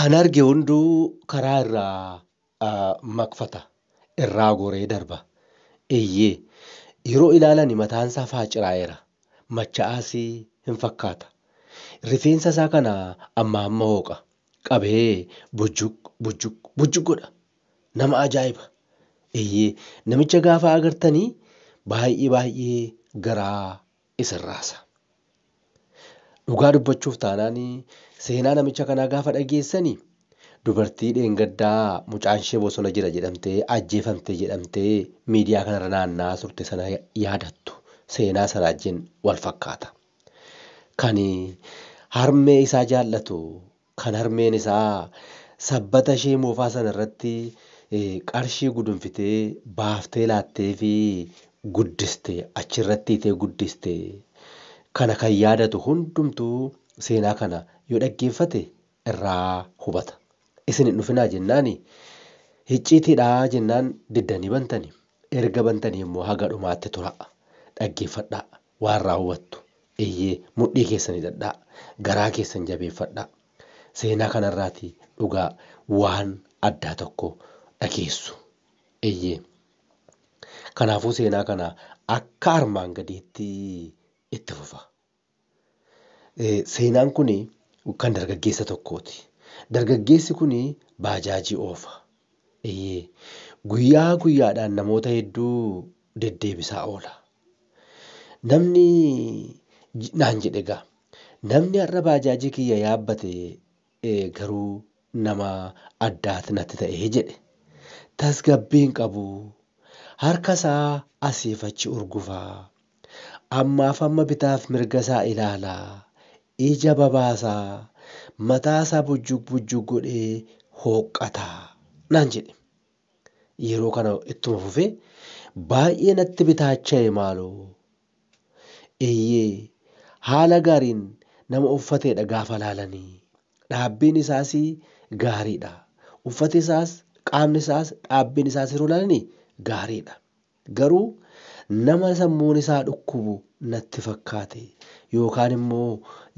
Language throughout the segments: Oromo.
Kan arge hunduu karaa irraa maqfata. Irraa goree darba. Eeyyee yeroo ilaalan mataan isaa faaciraa'eera. Machaa'aas hin fakkaata. Rifeensa isaa kana amma amma hooqa. Qabee bujjuk bujjuk bujjuk godha. Nama ajaa'iba. Eeyyee namicha gaafa agartanii baay'ee baay'ee garaa isin raasa. Dhugaa dubbachuuf taanaan seenaa namicha kanaa gaafa dhageessanii dubartii dheengaddaa mucaan ishee bosona jira jedhamtee ajjeefamte jedhamtee miidiyaa kanarra naanna'aa turte sana yaadattu. Seenaa sana wajjin wal fakkaata. Kan harmee isaa jaallatu kan harmeen isaa sabbata ishee moofaa sana irratti qarshii gudunfitee baaftee laattee fi guddiste achirratti hiitee guddiste kana kan yaadatu hundumtuu seenaa kana yoo dhaggeeffate irraa hubata. Isin hin dhufinaa jennaan icciitiidhaa jennaan diddanii bantanii erga bantanii immoo haga dhumaatti tura. Dhaggeeffadhaa waan irraa hubattu. Eeyyee mudhii keessan hidhadhaa garaa keessan jabeeffadhaa. Seenaa kanarraatii dhugaa waan addaa tokko dhageessu. Eeyyee. Kanaafuu seenaa kana akka armaan gadiitti itti fufa. Seenaan kun kan dargaggeessa tokkooti. Dargaggeessi kun baajaajii oofa. Eeyyee. Guyyaa guyyaadhaan namoota hedduu deddeebisaa oola. Namni naan jedhe egaa namni har'a baajaajii kiyya yaabbate garuu nama addaati natti ta'e jedhe. Tasgabbii hin qabu. Harka isaa asiif achi urgufaa. Ammaaf amma bitaaf mirga isaa ilaalaa. Ija babaasaa. Mataa isaa bujjuk bujjuk godhee hooqqataa naan jedhe. Yeroo kana ittuma fufee baay'ee natti bitaacha'e maaloo. Eeyyee haala gaariin nama uffateedha gaafa laalanii. Dhaabbiin isaas gaariidha. Uffati isaas qaamni isaas dhaabbiin isaas yeroo ilaalanii gaariidha. Garuu nama sammuun isaa dhukkubu natti fakkaate yookaan immoo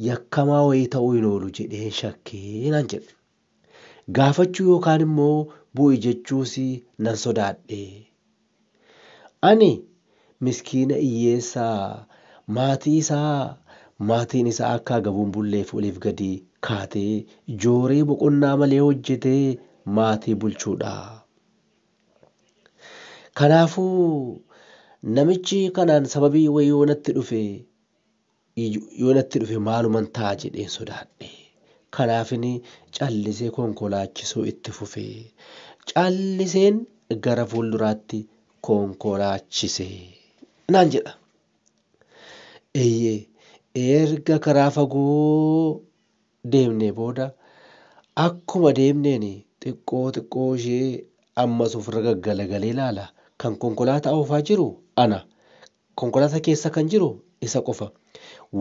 yakkamaa wayii ta'uu hin oolu jedhee shakkee naan jedhe. Gaafachuu yookaan immoo bu'i jechuus nan sodaadhe. Ani miskiina hiyyeessaa maatii isaa maatiin isaa akka gabuun bulleef oliif gadi kaatee jooree boqonnaa malee hojjetee maatii bulchuudha. Kanaafuu namichi kanaan sababii wayii yoo natti dhufe maaluman ta'a jedheen sodaadhe. Kanaafin callisee konkolaachisuu itti fufe. Calliseen gara fuulduraatti konkolaachise naan jedha. Eeyyee erga karaa fagoo deemnee booda akkuma deemneen xiqqoo xiqqoo ishee ammas ofirra gaggalagalee ilaala. Kan konkolaataa oofaa jiru ana. Konkolaataa keessa kan jiru isa qofa.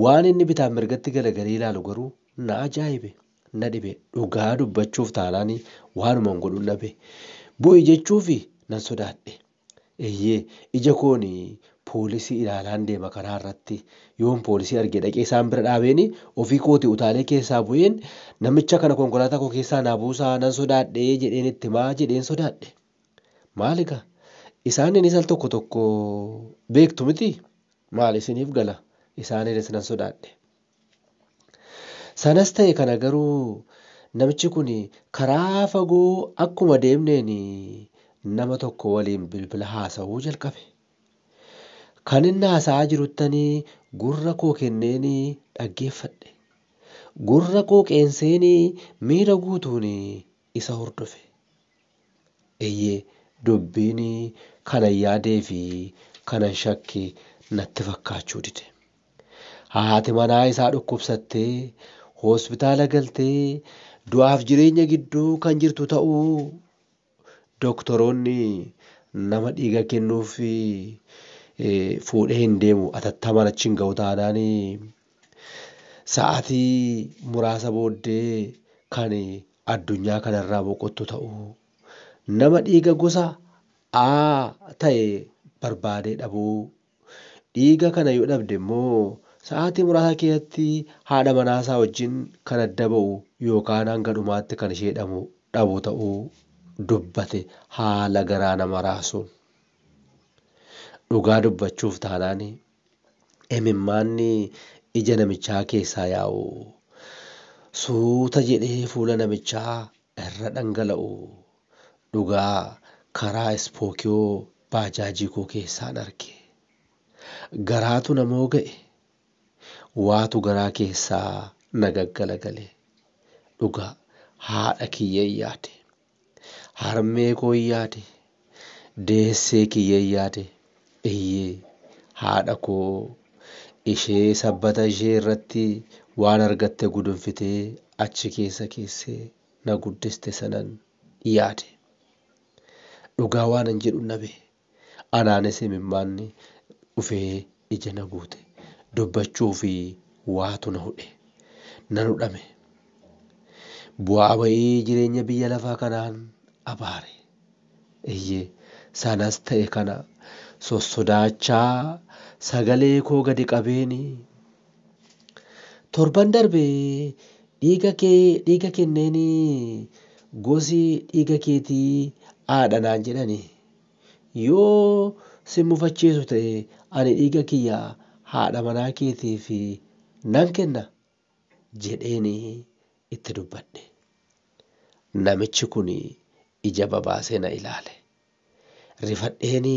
Waan inni bitaaf mirgatti galagalee ilaalu garuu na ajaa'ibe. Na dhibe. Dhugaa dubbachuuf taanaan waanuman godhu dhabe. Bu'i jechuufi nan sodaadhe. Eeyyee ija koon poolisii ilaalaan deema karaa irratti. Yoon poolisii arge dhaqee isaan bira dhaabeen ofii kooti utaalee keessaa bu'een namicha kana konkolaataa koo keessaa naa buusaa nan sodaadhe jedheen itti himaa jedheen sodaadhe. Maal egaa? Isaaniinis al tokko tokko beektu miti? Maal isiniif gala? Isaaniinis nan sodaadhe. Sanas ta'e kana garuu namichi kun karaa fagoo akkuma deemneen nama tokko waliin bilbila haasa'uu jalqabe. Kan inni haasa'aa jiruttanii gurra koo kenneen dhaggeeffadhe. Gurra koo qeenseen miira guutuun isa hordofe. Eeyyee dubbiin kanan yaadee fi kanan shakke natti fakkaachuu dide. Haati manaa isaa dhukkubsattee hospitaala galtee du'aaf jireenya gidduu kan jirtu ta'uu doktoroonni nama dhiiga kennuuf fuudhee hin deemu atattamaan achi hin ga'u taanaan sa'aatii muraasa booddee kan addunyaa kanarraa boqottu ta'uu nama dhiiga gosa A ta'e barbaadee dhabuu dhiiga kana yoo dhabde immoo sa'aatii muraasa keessatti haadha manaasaa wajjin kan adda ba'u yookaan hanga dhumaatti kan ishee dhabu ta'uu dubbate haala garaa nama raasuun. Dhugaa dubbachuuf taanaan imimmaanni ija namichaa keessaa yaa'u suuta jedhee fuula namichaa irra dhangala'u dhugaa karaa ispookiyoo baajaajii koo keessaan arge. Garaatu namoo ga'e. Waatu garaa keessaa na gaggalagale. Dhugaa haadha kiyyee yaade. Harmee koo yaade. Deessee kiyyee yaade. Iyyee haadha koo ishee sabbata ishee irratti waan argatte gudunfitee achi keessa keessee na guddiste sanan yaade. Dhugaa waan an jedhu nabe. Anaanis imimmaanni dhufee ija na guute. Dubbachuu fi waatu na hudhe. Nan hudhame. Bu'aa ba'ii jireenya biyya lafaa kanaan abaare. Iyyee sanas ta'e kana sossodaachaa sagalee koo gadi qabeeni. Torban darbe dhiiga kee dhiiga kenneeni gosi dhiiga keetii haadha naan jedhani. Yoo si mufachiisu ta'e ani dhiiga kiyya haadha manaa keetiif nan kenna jedheeni itti dubbadhe. Namichi kun ija babaasee na ilaale. Rifadheeni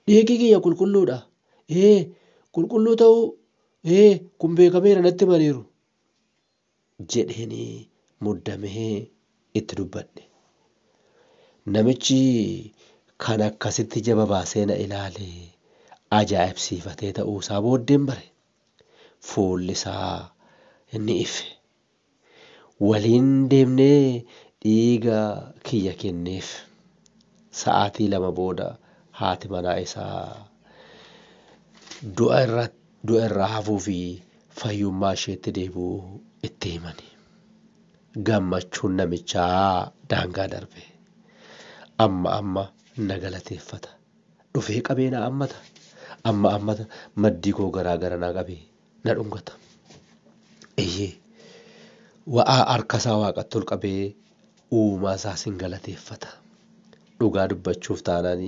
dhiigi kiyya qulqulluudha. Ee qulqulluu ta'uu ee kun beekameera natti himaniiru jedheeni muddamee itti dubbadhe. Namichi kan akkasitti ija babaasee na ilaale ajaa'ibsiifatee ta'uusaa booddeen bare. Fuulli isaa ni ife. Waliin deemnee dhiiga kiyya kenneef. Sa'aatii 2 booda haati manaa isaa du'a irraa hafuu fi fayyummaa isheetti deebi'uu itti himani. Gammachuun namichaa daangaa darbe. Amma amma na galateeffata. Dhufee qabee na hammata. Amma amma maddii koo garaa gara na qabee na dhungata. Eeyyee wa'aa harka isaa waaqatti ol qabee uumaa isaa sin galateeffata. Dhugaa dubbachuuf taanaan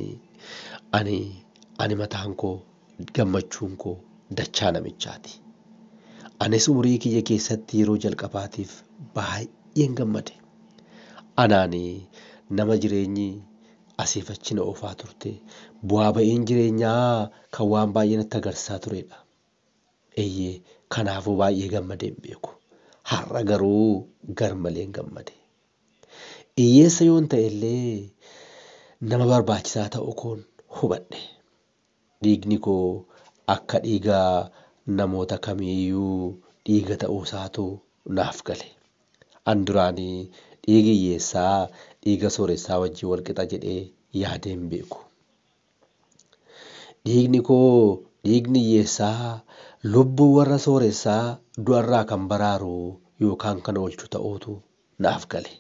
ani mataan koo gammachuun koo dachaa namichaati. Anis umurii kiyya keessatti yeroo jalqabaatiif baay'een gammade. Anaan nama jireenyi asiif achi na oofaa turte. Bu'aa ba'iin jireenyaa kan waan baay'ee natti agarsiisaa turedha. Eeyyee kanaafuu baay'ee gammadee hin beeku. Har'a garuu garmalee gammade. Hiyyeessa yoon ta'e illee nama barbaachisaa ta'uu koon hubadhe. Dhiigni koo akka dhiiga namoota kamiiyyuu dhiiga ta'uusaatu naaf gale. An duraanii dhiigi hiyyeessaa dhiiga sooressaa wajjin wal qixa jedhee yaadee hin beeku. Dhiigni koo dhiigni hiyyeessaa lubbuu warra sooressaa du'arraa kan baraaru yookaan kan oolchu ta'uutu naaf gale.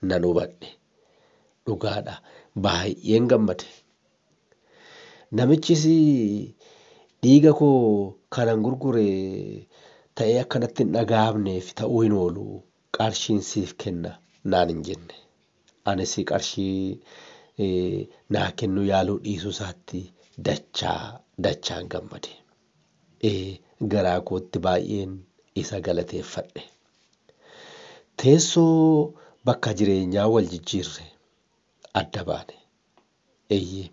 Nan hubadhe. Dhugaadha. Baay'een gammade. Namichis dhiiga koo kanan gurgure ta'ee akkanatti hin dhaga'amneef ta'uu hin oolu. Qarshiin siif kenna naan hin jenne. Anis qarshii naa kennuu yaaluu dhiisuu isaatti dachaan gammade. Garaa kootti baay'een isa galateeffadhe. Teessoo bakka jireenyaa wal jijjiirre adda baane. Eeyyee.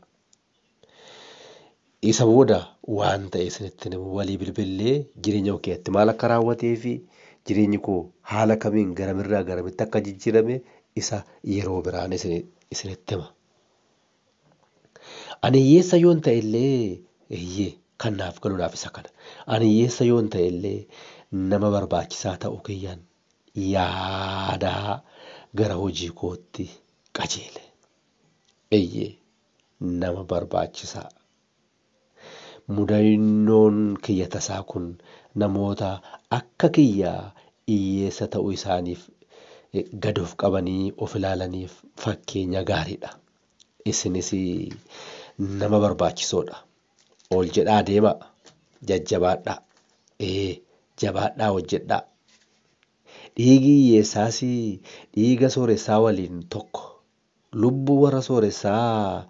Isa booda waan ta'e isinitti himu walii bilbillee jireenya koo keessatti maal akka raawwatee fi jireenyi koo haala kamiin garamirraa garamitti akka jijjiirame isa yeroo biraan isinitti hima. Ani hiyyeessa yoon ta'e illee eeyyee kan naaf galuudhaaf isa kana. Ani hiyyeessa yoon ta'e illee nama barbaachisaa ta'uu kiyyaan yaadaa gara hojii kootti qajeele. Eeyyee nama barbaachisaa. Mudannoon kiyya tasaa kun namoota akka kiyyaa hiyyeessa ta'uu isaaniif gad of qabanii of ilaalaniif fakkeenya gaariidha. Isinis nama barbaachisoodha. Ol jedhaa deemaa. Jajjabaadhaa. Jabaadhaa hojjedhaa. Dhiigi hiyyeessaas dhiiga sooressaa waliin tokko. Lubbuu warra sooressaa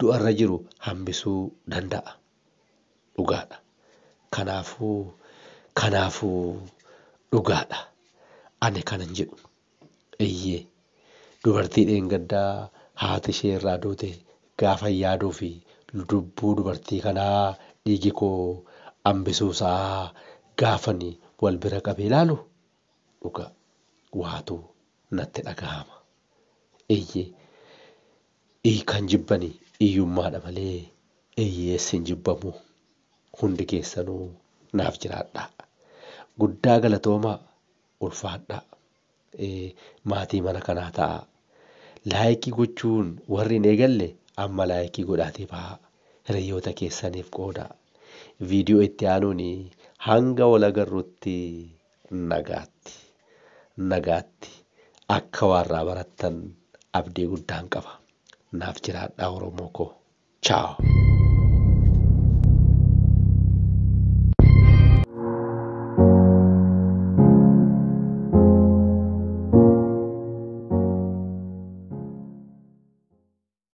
du'arra jiru hambisuu danda'a. Dhugaadha. Kanaafuu dhugaadha. Ani kanan jedhu. Eeyyee dubartii dheengaddaa haati ishee irraa duute gaafa yaaduu fi lubbuu dubartii kanaa dhiigi koo hambisuusaa gaafani wal bira qabee ilaalu dhugaa waatu natti dhagahama. Eeyyee kan jibbani hiyyummaadha malee hiyyeessi hin jibbamu. Hundi keessanuu naaf jiraadhaa. Guddaa galatoomaa ulfaadhaa. Maatii mana kanaa ta'aa. Laayikii gochuun warri hin eegalle amma laayikii godhaatii bahaa. Hiriyoota keessaniif qoodaa. Viidiyoo itti aanuun hanga wal agarrutti nagaatti. Nagaatti akka waarraa barattan abdii guddaan qaba. Naaf jiraadhaa Oromoo koo. Chaaw.